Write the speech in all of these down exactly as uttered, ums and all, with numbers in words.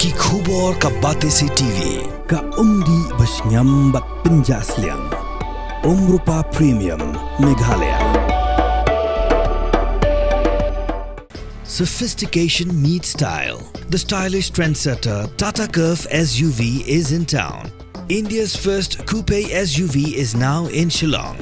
Ki khubor ka Batesi T V, ka umdih ba shngiam bad pynjah sliang. Umrupa Premium, Meghalaya. Sophistication meets style. The stylish trendsetter Tata Curvv S U V is in town. India's first coupe S U V is now in Shillong.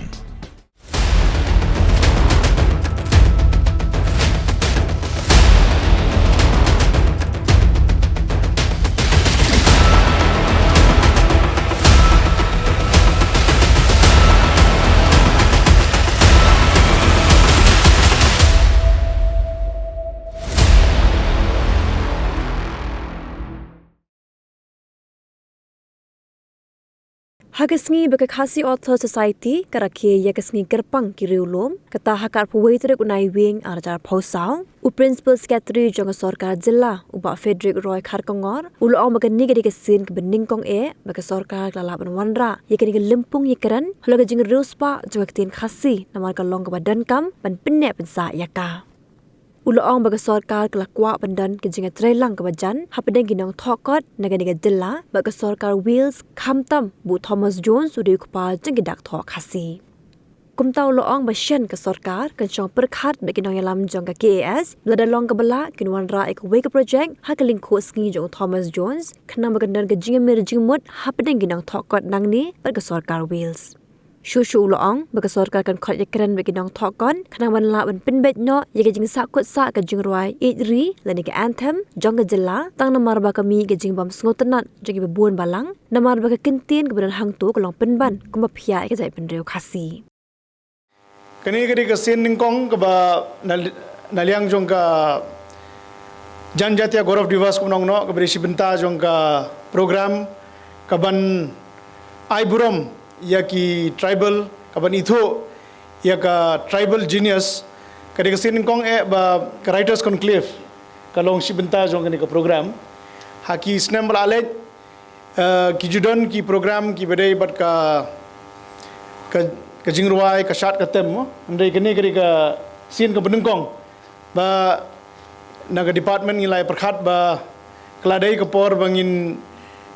Ha ka sngi ba ka Khasi Authors Society ka rakhe ïa ka sngi kyrpang ki riewlum, kata ha ka arphew wei tarik u Naiwieng ar hajar arphew saw, u Principal Secretary jong ka Sorkar Jylla, u Bah Frederick Roy Kharkongor, u la ong ba kane ka dei ka sien kaba nyngkong eh ba ka sorkar ka la lah ban wanrah ïa kane ka lympung ïakren halor ka jingriewspah jong ka ktien Khasi, namar ka long kaba donkam ban pynneh pynsah ïa ka. U la ong ba ka sorkar ka la kwah ban don ka jingïatreilang kaba jan hapdeng ki nongthoh kot na kane ka jylla bad ka sorkar Wales, khamtam ba u Thomas Jones u dei u kpa jong ki dak thoh Khasi. Kumta u la ong ba shen ka sorkar kan shong pyrkhat bad ki nongïalam jong ka K A S, lada long kaba lah kin wanrah ïa kawei ka projek ha ka lyngkhuh sngi jong u Thomas Jones, khnang ba kan don ka jingïamir jingmut hapdeng ki nongthoh kot nangne bad ka sorkar Wales. Shuh shuh u la ong ba ka sorkar kan khot ïakren bad ki nongthoh kot khnang ban lah ban pynbeit noh ïa ka jingsahkut sah ka jingrwai Ïeit Ri lane ka anthem jong ka jylla, tang namar ba ka mih ka jingbym sngewtynnad jong kiba bun balang, namar ba ka kyntien kaba don hangto ka long pynban kumba phiah ïa ka jaitbynriew Khasi. Kane ka dei ka sien nyngkong kaba na, na liang jong ka Janjatiya Gaurav Diwas kumno kumno kaba dei shi bynta jong ka program kaban ai burom ïa ki tribal, kaban ithuh ïa ka tribal genius. Ka dei ka sien nyngkong eh ba ka Writers Conclave ka long shi bynta jong kane ka program. Ha ki snem ba la leit, eh, ki ju don ki program kiba dei bad ka, ka, ka jingrwai, ka shad ka tem mo. Hynrei kane ka dei ka sien kaba nyngkong ba na ka department ngi la ïa pyrkhat ba ka la dei ka por ba ngin,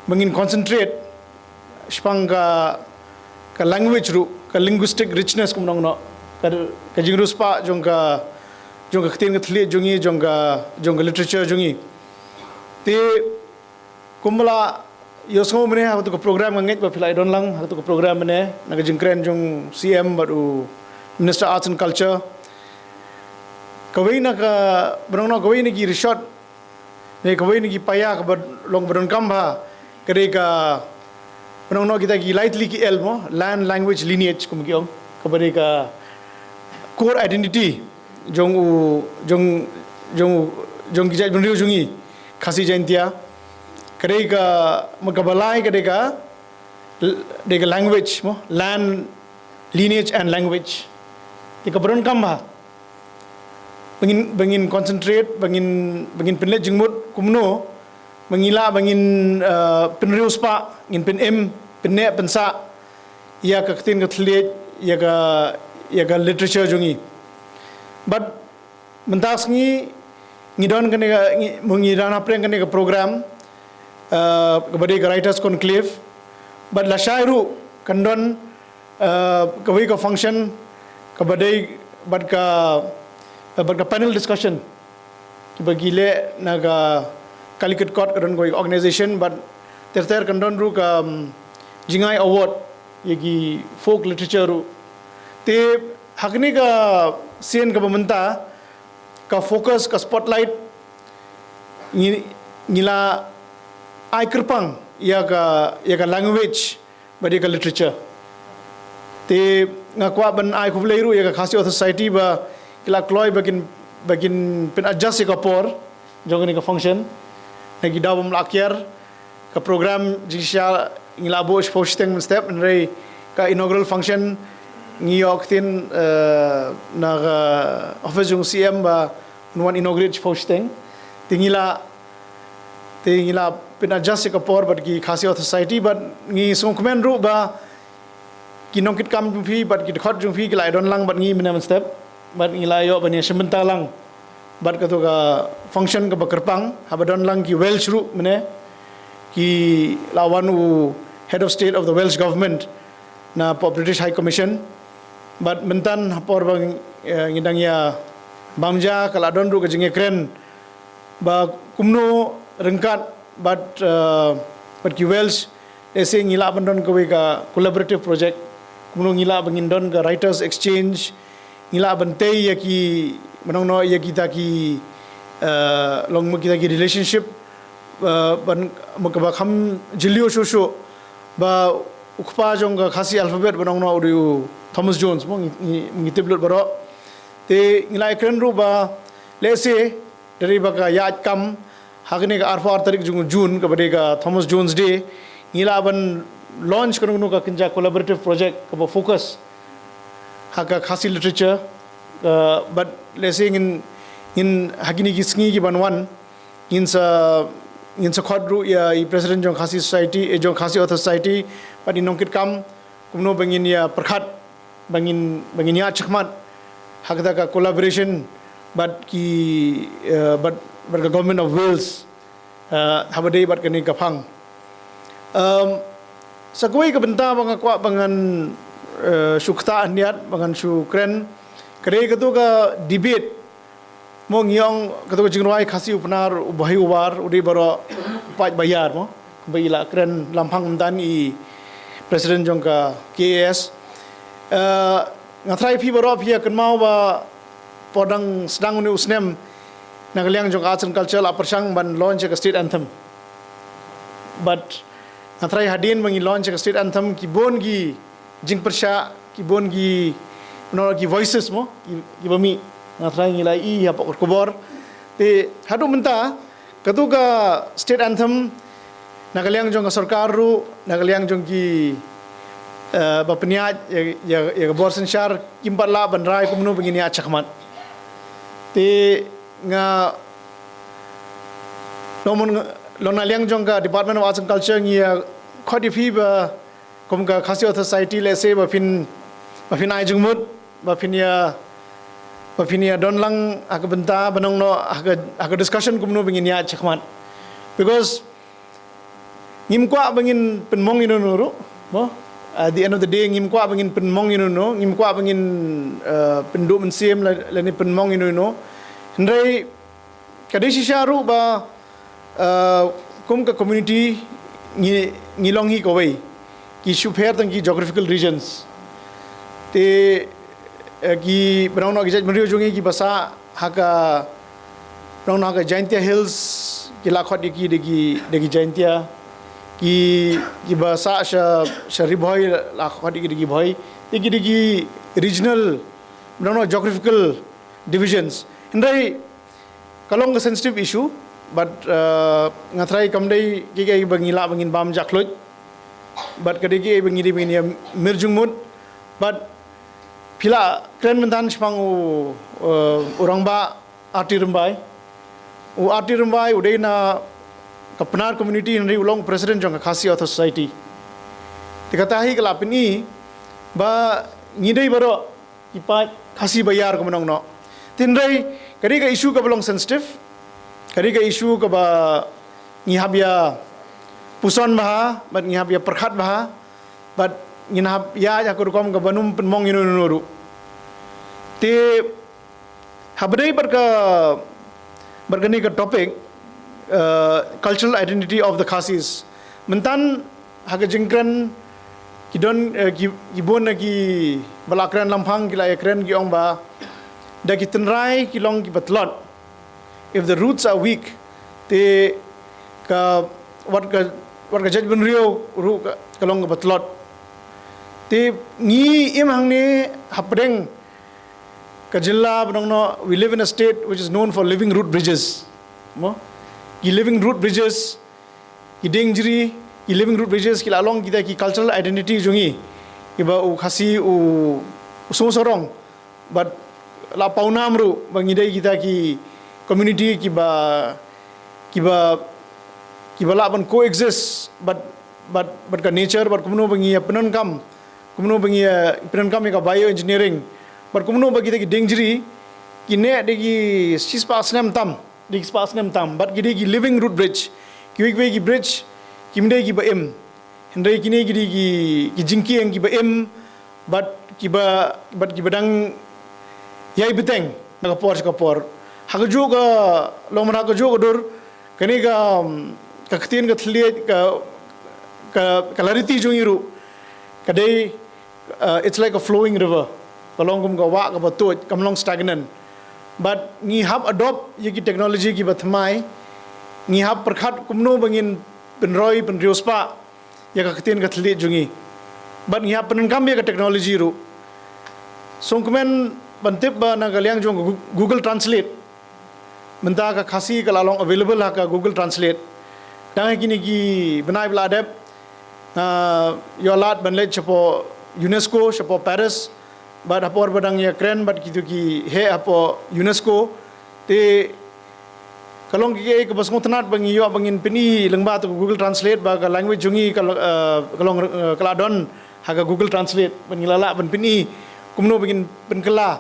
ba ngin concentrate shaphang ka, ka language ruh, ka linguistic richness kumno kumno, ka, ka jingriewspah jong ka, jong ka ktien ka thylliej jong ngi, jong ka, jong ka literature jong ngi. Te kumba la ïohsngew mynne ha katu ka program, nga ngeit ba phi la ïadon lang ha katu ka program mynne na ka jingkren jong C M bad u Minister Arts and Culture. Kawei na ka, ba nongno kawei na ki rishot ne kawei na ki paia kaba long ba donkam bha ka dei ka, ba nongno kita ki lai tylli ki L mo, land, language, lineage kum ki ong, kaba dei ka core identity jong u, jong, jong u, jong ki jaitbynriew jong ngi Khasi Jaintia. Ka dei ka, ma kaba lai ka dei ka, dei ka language mo, land, lineage and language. Te kaba donkam bha ba ngin, ba ngin concentrate, ba ngin, ba ngin pynleit jingmut kumno ba ngi lah ba ngin, uh, pynriewspah, ngin pynim, pynneh pynsah ïa ka ktien ka thylliej, ïa ka, ïa ka literature jong ngi. Bad mynta ka sngi ngi don kane ka, ngi, ngi don hapdeng kane ka program, uh, kaba dei ka Writers Conclave. Bad lashai ruh kan don, uh, kawei ka function kaba dei bad ka, uh, bad ka panel discussion kiba ki leh na ka Calicut Court, ka don kawei ka organization, bad ter ter kan don ruh ka, um, Jngai Award ïa ki folk literature ruh. Te ha kane ka sien kaba mynta ka focus, ka spotlight ngi, ngi la ai kyrpang ïa ka, ïa ka language bad ïa ka literature. Te nga kwah ban ai khublei ruh ïa ka Khasi Authors Society ba ki la kloi ba kin, ba kin pyn-adjust ïa ka por jong kane ka function. Na ki daw bym lah kiar, ka program jingshisha ngi la buh shiphew shiteng mynstep, hynrei ka inaugural function ngi ïoh ktien, eh, na ka office jong C M ba un wan inaugurate shiphew shiteng. Te ngi la, te ngi la pyn-adjust ïa ka por bad ki Khasi Authors Society, bad ngi sngewkmen ruh ba ki nongkitkam jong phi bad ki dkhot jong phi ki la ïadon lang bad ngi mynne mynstep, bad ngi la ïoh ban ïashim bynta lang bad katu ka function kaba kyrpang, haba don lang ki Welsh ruh mynne. i la wan u Head of State of the Welsh Government na pdeng British High Commission. Bad mynta ha por ba, eh, ngi dang ïa bam ja, ka la don ruh ka jingïakren ba kumno ryngkat bad, eh, bad ki Welsh, lehse ngi lah ban don kawei ka collaborative project, kumno ngi lah ban ngin don ka writers exchange, ngi lah ban tei ïa ki, mynno ïa kita ki, eh, long mo kita ki relationship, eh, ban mo kaba kham jylliew shuh shuh ba u kpa jong ka Khasi alphabet mynno u dei u Thomas Jones mo, ngi, ngi, ngi tip lut baroh. Te ngi la ïakren ruh ba lehse da dei ba ka ïaid kam ha kane ka arphew ar tarik jong u June kaba dei ka Thomas Jones Day, ngi lah ban launch kano kano ka kynja collaborative project kaba focus ha ka Khasi literature. Uh, bad lehse ngin, ngin ha kine ki sngi ki ban wan ngin sa, ngin sa khot ruh ïa i president jong Khasi Society, eh, jong Khasi Author Society, bad i nongkitkam, kumno ba ngin ïa pyrkhat, ba ngin, ba ngin ïa shakhmat ha kata ka collaboration bad ki, eh, bad, bad ka Government of Wales, eh, haba dei bad kane ka phang. Um, sa kawei ka bynta ba nga kwah ba ngan, eh, shu ktah hyndiat, ba ngan shu kren, ka dei kato ka debate mo, ngi ong kato ka jingrwai Khasi u Pnar u Bhoi u War u dei baroh u paid ba ïar mo, ba i la kren lamphang mynta i president jong ka K A S. Eh, nga tharai phi baroh phi ïa kynmaw ba por dang sdang une u snem na ka liang jong arts and culture la pyrshang ban launch ka state anthem. But nga tharai hadien ba ngi launch ka state anthem ki bun ki jingpyrshah, ki bun ki, no, ki voices mo, ki, ki ba mih. Nga tharai ngi la ïohi hapoh khubor. Te haduh mynta kato ka state anthem na ka liang jong ka sorkar ruh, na ka liang jong ki, eh, ba pynïaid ïa, ïa, ïa ka bor synshar, kim pat lah ban rai kumno ba ngin ïa shakhmat. Te nga, long mo, long na liang jong ka Department of Arts and Culture ngi ïa khot ïa phi ba kum ka Khasi Author Society lehse ba phin, ba phin ai jingmut, ba phin ïa, ba phin ïa don lang ha ka bynta ba nongno ha ka, ha ka discussion kumno ba ngin ïa shakhmat. Because ngim kwah ba ngin pynmong ïano ïano ruh mo. At the end of the day ngim kwah ba ngin pynmong ïano ïano, ngim kwah ba ngin, eh, pynduh mynsiem la, lane pynmong ïano ïano. Hynrei ka dei shisha ruh ba, eh, kum ka community ngi, ngi long hi kawei, ki shu pher tang ki geographical regions. Te, eh, ki ba nongno ki jaitbynriew jong ngi ki ba sah ha ka, ba nongno ha ka Jaintia Hills ki la khot ïa ki da ki, da ki Jaintia, ki, ki ba sah sha, sha Ri Bhoi la khot ïa ki da ki Bhoi, da ki, da ki regional, ba nongno geographical divisions. Hynrei ka long ka sensitive issue, but, uh, nga tharai kam dei kiei kiei ba ngi lah ba ngin bam jakhlud, but ka dei kiei ba ngi dei ba ngin ïa mir jingmut, but phi la kren mynta shaphang u, uh, u rangbah R T Rymbai. U R T Rymbai u dei na ka Pnar community hynrei u long president jong ka Khasi Author Society. Te kata hi ka la pyni ba ngi dei baroh ki paid Khasi ba ïar kumno kumno. Te hynrei ka dei ka issue kaba long sensitive, ka dei ka issue kaba ngi hap ïa puson bha, bad ngi hap ïa pyrkhat bha, bad ngin hap ïa, ïa ka rukom kaba ym pynmong ïano ïano ruh. Te haba dei bad ka, bad kane ka topic, uh, cultural identity of the Khasis. Mynta ha ka jingkren ki don, eh, ki, ki bun na ki ba la kren lamphang ki la ïa kren ki ong ba da ki tynrai ki long kiba tlot. If the roots are weak, te ka, wat ka, wat ka jaitbynriew ruh ka, ka long kaba tlot. Te ngi im hangne hapdeng ka jylla ba nongno, we live in a state which is known for living root bridges. Mo? Ki living root bridges, ki dieng jri, ki living root bridges ki la long kita ki cultural identity jong ngi. Kiba u Khasi u, u sngewsarong bad la pawnam ruh ba ngi dei kita ki community kiba, kiba, kiba lah ban coexist bad, bad, bad ka nature, bad kumno ba ngi ïa pyndonkam, kumno ba ngi ïa pyndonkam ïa ka bioengineering, bad kumno ba kita ki dieng jri ki neh da ki shispah snem tam, da ki spah snem tam, bad ki dei ki living root bridge. Kiwei kiwei ki bridge kim dei kiba im. Hynrei kine ki dei ki, ki jingkieng kiba im, bad kiba, bad kiba dang ïai bteng na ka por sha ka por. Ha kajuh ka, long man ha kajuh ka dur, kane ka, ka ktien ka thylliej, ka, ka, ka lariti jong ngi ruh ka dei, uh, it's like a flowing river. Ka long kum ka wah kaba tuid, kam long stagnant. Bad ngi hap adopt ïa ki technology kiba thymmai, ngi hap pyrkhat kumno ba ngin pynroi, pynriewspah ïa ka ktien ka thylliej jong ngi. Bad ngi hap pyndonkam ïa ka technology ruh. Sngewkmen ban tip ba na ka liang jong Gu-, Google Translate, mynta ka Khasi ka la long available ha ka Google Translate. Dang ha kine ki bnai ba la dep, ah, ïoh lad ban leit shapoh UNESCO, shapoh Paris, bad ha por ba dang ïakren bad kito ki heh hapoh UNESCO, te ka long kiei kaba sngewtynnat ba ngi ïoh ba ngin pyni lyngba to Google Translate ba ka language jong ngi ka long, eh, ka long, eh, ka la don ha ka Google Translate, ba ngi la lah ban pyni kumno ba ngin pynkylla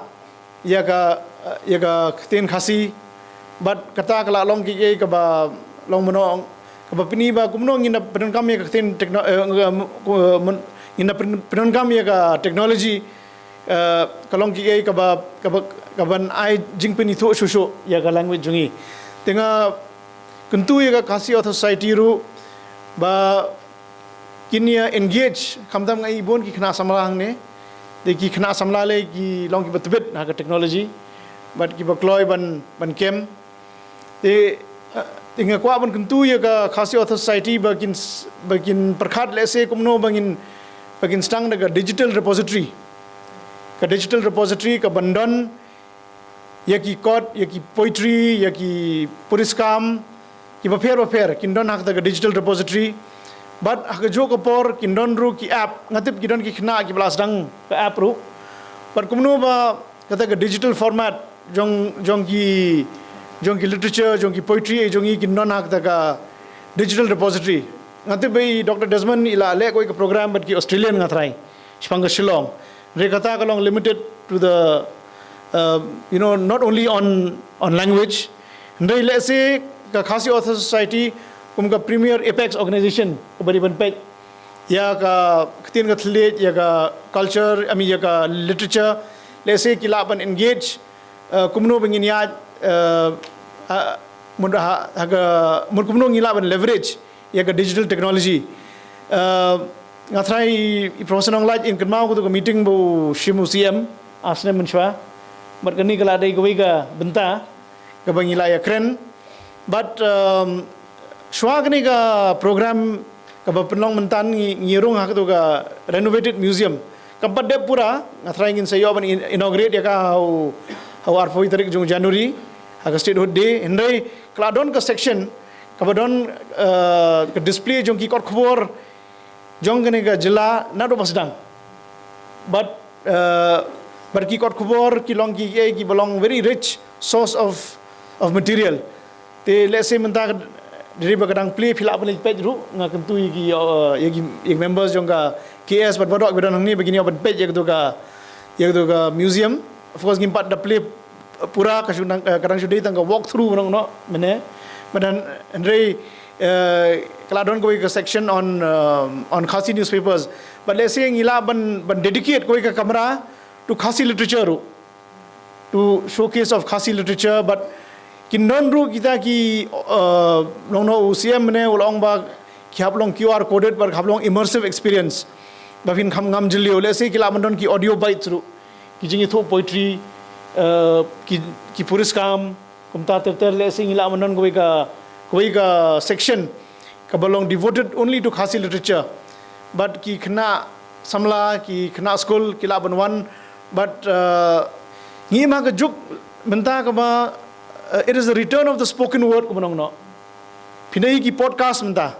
ïa ka, ïa ka ktien Khasi. Bad kata ka la long kiei kaba long mynno, kaba pyni ba kumno ngin da pyndonkam ïa ka ktien techno-, eh, eh, mun-, ngin da pyn-, pyndonkam ïa ka technology, eh, ka long kiei kaba, kaba, kaban ai jingpynithuh shuh shuh ïa ka language jong ngi. Te nga kyntu ïa ka Khasi Author Society ruh ba kin ïa engage, khamtam nga i bun ki khynnah samla hangne. Te ki khynnah samla lei ki long kiba tbit ha ka technology, bad kiba kloi ban, ban kem. Te, eh, te nga kwah ban kyntu ïa ka Khasi Author Society ba kin s-, ba kin pyrkhat lehse kumno ba ngin, ba kin sdang da ka digital repository. Ka digital repository kaban don ïa ki kot, ïa ki poetry, ïa ki puriskam, kiba pher ba pher, kin don ha kata ka digital repository. Bad ha kajuh ka por kin don ruh ki app, nga tip ki don ki khynnah kiba la sdang ka app ruh. Bad kumno ba kata ka digital format jong, jong ki, jong ki literature, jong ki poetry, eh, jong ngi kin don ha kata ka digital repository. Nga tip ba i Doctor Desmond i la leh kawei ka program bad ki Australian, nga tharai, shaphang ka Shillong. Hynrei kata ka long limited to the, uh, you know, not only on, on language. Hynrei lehse ka Khasi Author Society kum ka premier apex organization kaba dei ban peit ïa ka ktien ka thylliej, ïa ka culture, I mean, ïa ka literature, lehse ki lah ban engage, uh, kumno ba ngin ïa, uh, ha, mun ha, ha ka, mun kumno ngi lah ban leverage ïa ka digital technology. Uh, nga tharai i Professor Nonglait in kynmaw kato ka meeting ba u shim u C M ar snem mynshuwa. Bad kane ka la dei kawei ka bynta kaba ngi la ïakren. Bad, um, shuwa kane ka program kaba pynlong mynta ngi, ngi rung ha kato ka renovated museum. Kam pat dep pura, nga tharai ngin sa ïoh ban in-, inaugurate ïa ka ha u, ha u arphew tarik jong January ha ka Statehood Day. Hynrei ka la don ka section kaba don, eh, ka display jong ki kot khubor jong kane ka jylla naduh ba sdang. Bad, eh, bad ki kot khubor ki long ki, eh, kiba long very rich source of, of material. Te lehse mynta ka dei ba ka dang plie, phi lah ban leit peit ruh, nga kyntu ïa ki, eh, ïa ki, ïa ki members jong ka K S bad baroh kiba don hangne ba kin ïoh ban peit ïa kato ka, ïa kato ka museum. Of course ngim pat da plie pura, ka shu dang, eh, ka dang shu dei tang ka walk through nong noh mynne. Bad hynrei, eh, ka la don kawei ka section on, um, on Khasi newspapers. Bad lehse ngi lah ban, ban dedicate kawei ka kamra to Khasi literature ruh, to showcase of Khasi literature, bad kin don ruh kita ki, uh, nong noh u C M mynne u la ong ba ki hap long Q R coded bad ki hap long immersive experience. Ba phin kham ngam jylliew, lehse ki lah ban don ki audio bites ruh, ki jingïathuh poetry, uh, ki, ki puriskam, kumta ter ter, lehse ngi lah ban don kawei ka, kawei ka section kaba long devoted only to Khasi literature. Bad ki khynnah samla, ki khynnah skul ki lah ban wan. Bad, uh, ngi im ha ka juk mynta kaba, uh, it is the return of the spoken word, kumba nong noh. Phi ïohi ki podcast mynta.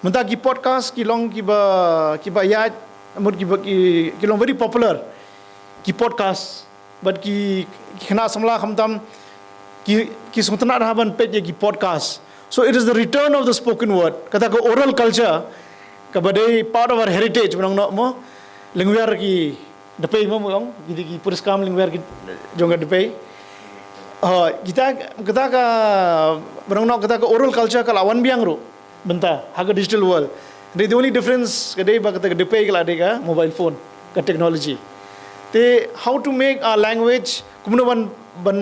Mynta ki podcast ki long kiba, kiba ïaid, mut kiba ki, ki long very popular ki podcast. Bad ki, ki khynnah samla khamtam ki, ki sngewtynnat ha ban peit ïa ki podcast. So it is the return of the spoken word. Kata ka oral culture kaba dei part of our heritage, mynta nong noh mo. Lyngwiar ki dpei mo, mo ong, ki dei ki puriskam lyngwiar ki jong ka dpei. Ha, kita, kata ka, mynta nong noh, kata ka oral culture ka la wan biang ruh. mynta ha ka digital world. The only difference ka dei ba kata ka dei pei ka la dei ka mobile phone, ka technology. Te how to make our language, kumno ban ban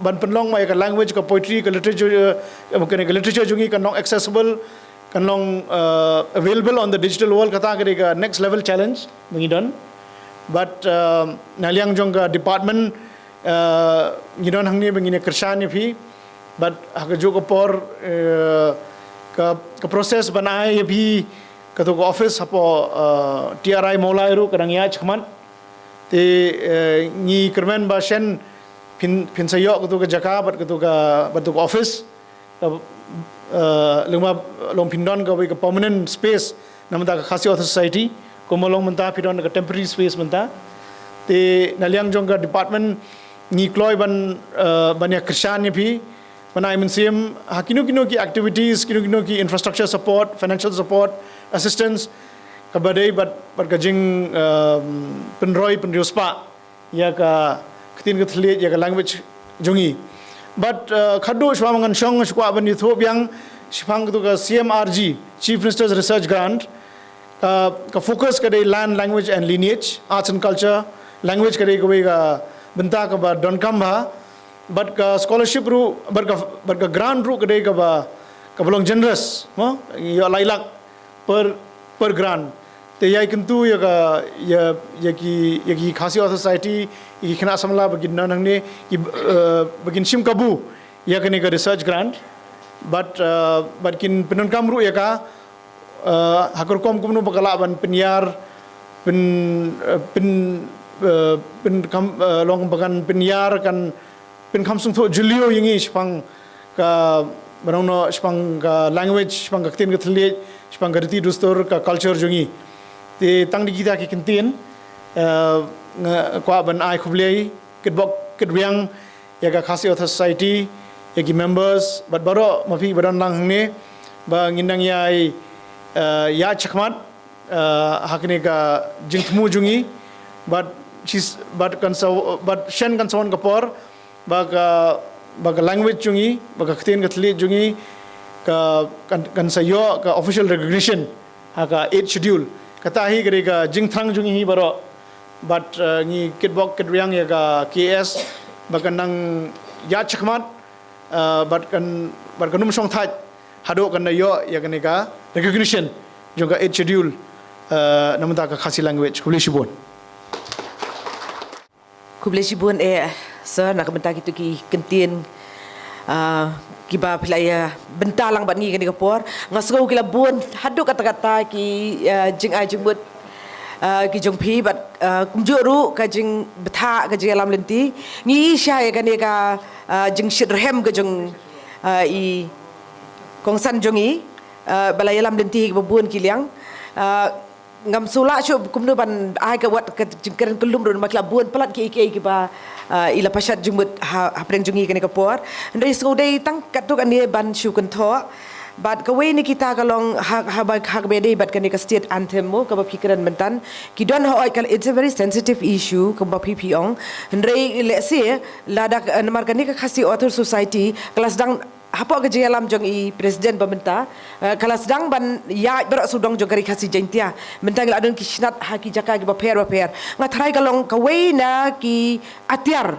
ban pynlong ma ïa ka language, ka poetry, ka literature, eh, ka, ka literature jong ngi kan long accessible, kan long, eh, available on the digital world, kata ka dei ka next level challenge ba ngi don. But, eh, na liang jong ka department, eh, ngi don hangne ba ngin ïa kyrshan ïa phi. But ha kajuh ka por, eh, ka, ka process ban ai ïa phi kato ka office hapoh, eh, T R I Mawlai ruh ka dang ïaid shakhmat. Te, eh, ngi kyrmen ba shen phin, phin sa ïoh kato ka jaka bad kato ka, bad kato ka office. Ka, eh, lymma long phin don kawei ka permanent space na mynta ka Khasi Author Society, kumba long mynta phi don ka temporary space mynta. Te na liang jong ka department ngi kloi ban, eh, ban ïa kyrshan ïa phi, ban ai mynsiem ha kino kino ki activities, kino kino ki infrastructure support, financial support, assistance, kaba dei bad, bad ka jing, eh, pynroi, pynriewspah ïa ka ktien ka thylliej, ïa ka language jong ngi. But, eh, khadduh shaphang ngan shong, shu kwah ban ïathuh biang shaphang kato ka C M R G, Chief Minister's Research Grant, ka, ka focus ka dei land, language and lineage, arts and culture, language ka dei kawei ka bynta kaba donkam bha, bad ka scholarship ruh, bad ka, bad ka grant ruh ka dei kaba, kaba long generous, mo? Ïa lai lak per, per grant. Te ïai kyntu ïa ka, ïa, ïa ki, ïa ki Khasi Author Society, ïa ki khynnah samla ba kin don hangne, ki, eh, ba kin shim kabu ïa kane ka research grant. Bad, eh, bad kin pyndonkam ruh ïa ka, eh, ha ka rukom kumno ba ka lah ban pynïar, pyn, eh, pyn, eh, pyn kam, eh, long ba kan pynïar, kan pynkham sngewthuh jylliew ïa ngi shaphang ka, ba nang noh, shaphang ka language, shaphang ka ktien ka thylliej, shaphang ka riti dustur, ka culture jong ngi. Te tang da kita ki kyntien, eh, nga kwah ban ai khublei kitbok kitwiang ïa ka Khasi Author Society, ïa ki members bad baroh ma phi ba don lang hangne, ba ngin nang ïai, eh, ïaid shakhmat, eh, ha kane ka jingthmu jong ngi, bad shis-, bad kan sa, bad shen kan sa wan ka por ba ka, ba ka language jong ngi, ba ka ktien ka thylliej jong ngi, ka, kan, kan sa ïoh ka official recognition ha ka Eighth Schedule. Kata hi ka dei ka jingthrang jong ngi hi baroh. Bad, eh, ngi kitbok kitwiang ïa ka K S ba kan nang ïaid shakhmat, eh, bad kan, bad kan ym shong thait haduh kan da ïoh ïa kane ka recognition jong ka Eighth Schedule, eh, na bynta ka Khasi language. Khublei shibun. Khublei shibun, eh, sir, na ka bynta kito ki kyntien, ah, kiba phi la ïa bynta lang bad ngi kane ka por. Nga sngew ki la bun haduh katta katta ki, ah, jingai jingmut, ah, ki jong phi bad, ah, kumjuh ruh ka jingbthah, ka jingïalam lynti. Ngi ïa shah ïa kane ka, ah, jingshit rhem ka jong, ah, i kongsan jong ngi, ah, ba la ïalam lynti kiba bun ki liang. Ah, ngam shu lah shuh kumno ban ai ka wat ka jingkren kyllum ruh namar ki la bun palat kiei kiei kiba, ah, i la pashat jingmut ha, hapdeng jong ngi kane ka por. Hynrei sngew dei tang katto katne ban shu kynthoh. Bad kawei na kita ka long ha, ha ba, ha kaba dei bad kane ka state anthem mo kaba phi kren mynta. Ki don hooid ka, it's a very sensitive issue kumba phi phi ong. Hynrei lehse lada, eh, namar kane ka Khasi Author Society ka la sdang hapoh ka jingïalam jong i president ba mynta, eh, ka la sdang ban ïaid baroh sawdong jong ka Ri Khasi Jaiñtia. Mynta ngi la don ki shnat ha ki jaka kiba pher bapher. Nga tharai ka long kawei na ki atiar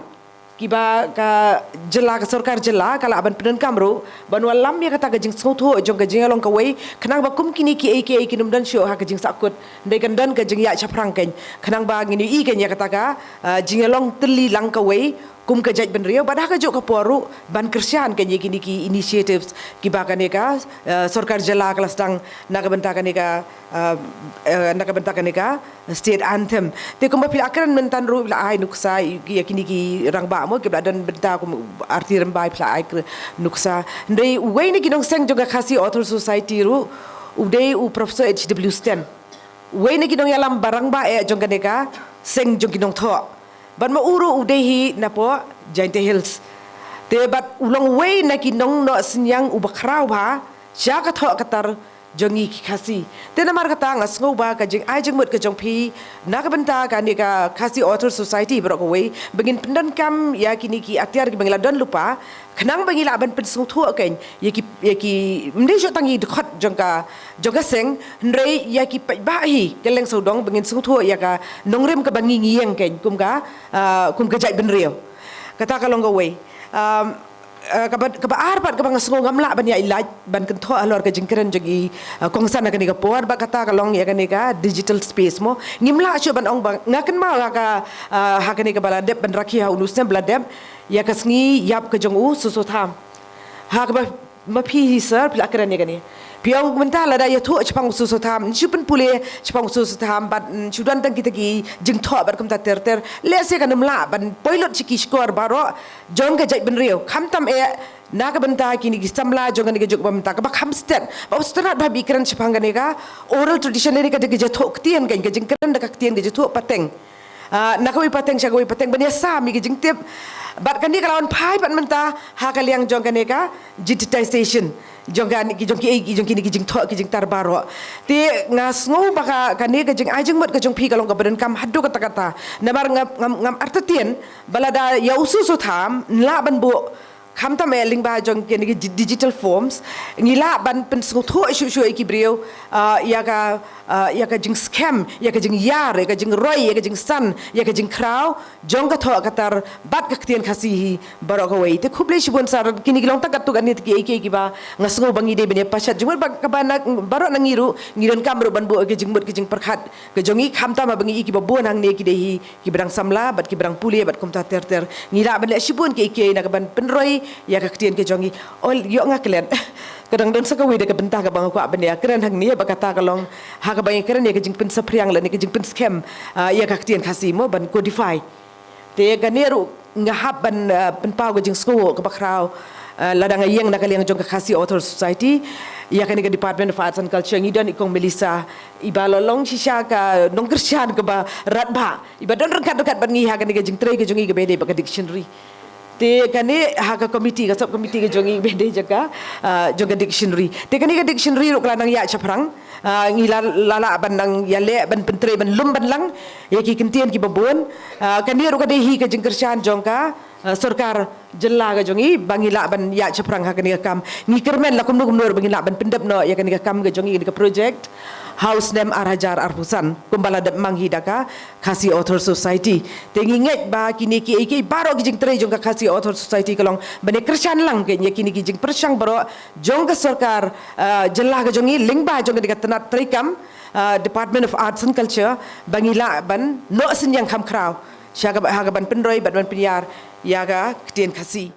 kiba ka jylla, ka sorkar jylla ka lah ban pyndonkam ruh ban wallam ïa kata ka jingsngewthuh jong ka jingïalong kawei, khnang ba kum kine kiei kiei kin ym don shuh ha ka jingsahkut. Hynrei kan don ka jingïaid shaphrang kan, khnang ba ngin ïohi kan ïa kata ka, eh, jingïalong tylli lang kawei kum ka jaitbynriew. Bad ha kajuh ka por ruh ban kyrshan kan ïa kine ki initiatives kiba kane ka, eh, sorkar jylla ka la sdang na ka bynta kane ka, eh, eh, na ka bynta kane ka state anthem. Te kumba phi la kren mynta ruh, phi la ai nuksa ïa kine ki rangbah mo kiba la don bynta kum Arti Rymbai, phi la ai kren nuksa. Hynrei uwei na ki nongseng jong ka Khasi Author Society ruh u dei u Professor H W Sten. Uwei na ki nongïalam ba rangbah eh jong kane ka seng jong ki nongthoh. Bad ma u ruh u dei hi napoh Jaintia Hills. Te bad u long uwei na ki nongnoh synñiang uba khraw bha sha ka thoh ka tar jong ngi ki Khasi. Te namar kata nga sngew ba ka jingai jingmut ka jong phi na ka bynta kane ka Khasi Author Society baroh kawei ba ngin pyndonkam ïa kine ki atiar kiba ngi la don lypa, khnang ba ngi lah ban pynsngewthuh kein ïa ki, ïa ki, ym dei shuh tang ïa ki dkhot jong ka, jong ka seng, hynrei ïa ki paidbah hi kylleng sawdong ba ngin sngewthuh ïa ka nongrim kaba ngi ngi ïeng kein kum ka, ah, kum ka jaitbynriew. Kata ka long kawei. Um, eh, kaba, kaba ar pat kaba nga sngew ngam lah ban ïa ïa lait ban kynthoh halor ka jingkren jong i, eh, kongsan ha kane ka por, ba kata ka long ïa kane ka digital space mo. Ngim lah shuh ban ong ba nga kynmaw ha ka, eh, ha kane kaba la dep ban rakhe ha une u snem ba la dep, ïa ka sngi ïap ka jong u Soso Tham. Ha kaba ma phi hi sir, phi la kren ïa kane. Phi ong mynta lada ïathuh shaphang u Soso Tham, shu pynpule shaphang u Soso Tham, bad, mm, shu don tang kita ki jingthoh bad kumta ter ter. Lehse kan ym lah ban poi lut sha ki shkor baroh jong ka jaitbynriew. Khamtam eh na ka bynta kine ki samla jong kane ka juk ba mynta kaba kham stet. Ba u Soso Tham ba i kren shaphang kane ka oral tradition, ne ka, ka jingïathuh ktien, ka, ka jingkren da ka ktien, ka jingïathuh pateng. Ah, na kawei pateng sha kawei pateng ban ïasam ïa ki jingtip. Bad kane ka la wan phai pat mynta ha ka liang jong kane ka digitization jong ka, ki jong ki, ki jong kine ki jingthoh ki jingtar baroh. Te nga sngew ba ka, kane ka jingai jingmut ka jong phi ka long kaba donkam haduh katta katta. Namar ngam, ngam, ngam artatien ba lada ïa u Soso Tham ngi lah ban buh khamtam eh lyngba jong kine ki di-, digital forms, ngi lah ban pynsngewthuh shuh shuh ïa ki briew, ah, ïa ka, ah, ïa ka jingskhem, ïa ka jingïar, ïa ka jingroi, ïa ka jingsan, ïa ka jingkhraw jong ka thoh ka tar bad ka ktien Khasi hi baroh kawei. Te khublei shibun sir, kine ki long tang katto katne ki, ki, kiba nga sngew ba ngi dei ban ïa pashat jingmut ba kaba na, baroh na ngi ruh ngi donkam ruh ban buh ïa ka jingmut ka jingpyrkhat ka jong ngi, khamtam ba ngi ïa kiba bun hangne ki dei hi kiba dang samla bad kiba dang pule bad kumta ter ter. Ngi lah ban leh shibun kiei kiei na ka ban pynroi ïa ka ktien ka jong ngi. Ol, ïoh nga klet. Ka dang don sa kawei da ka bynta kaba nga kwah ban ïa kren hangne, ba kata ka long ha kaba ngi kren ïa ka jingpynsaphriang lane ka jingpynskhem, ah, ïa ka ktien Khasi mo, ban codify. Te kane ruh nga hap ban, ah, pynpaw ka jingsngewnguh kaba khraw, ah, lada nga ïeng na ka liang jong ka Khasi Author Society, ïa kane ka Department of Arts and Culture ngi don i Kong Melissa, iba la long shisha ka nongkyrshan kaba radbah, iba don ryngkat ryngkat bad ngi ha kane ka jingtrei ka jong ngi kaba ïadei bad ka dictionary. Te kane ha ka committee, ka sub committee ka jong ngi kaba ïadei jong ka, ah, jong ka dictionary. Te kane ka dictionary ruh ka la nang ïaid shaphrang. Ah, ngi la, la lah ban nang ïaleh ban pyntrei ban lum ban lang ïa ki kyntien kiba bun. Ah, kane ruh ka dei hi ka jingkyrshan jong ka, ah, sorkar jylla ka jong ngi ba ngi lah ban ïaid shaphrang ha kane ka kam. Ngi kyrmen la kumno kumno ruh ba ngi lah ban pyndep noh ïa kane ka kam ka jong ngi, kane ka project ha u snem ar hajar arphew san, kumba la dep mang hi da ka Khasi Author Society. Te ngi ngeit ba kine kiei kiei baroh ki jingtrei jong ka Khasi Author Society ka long ban ïa kyrshan lang kein ïa kine ki jingpyrshang baroh jong ka sorkar, ah, jylla ka jong ngi lyngba jong kane ka tnat treikam, ah, Department of Arts and Culture, ba ngi lah ban noh synñiang kham khraw sha ka, ha ka ban pynroi bad ban pynïar ïa ka ktien Khasi.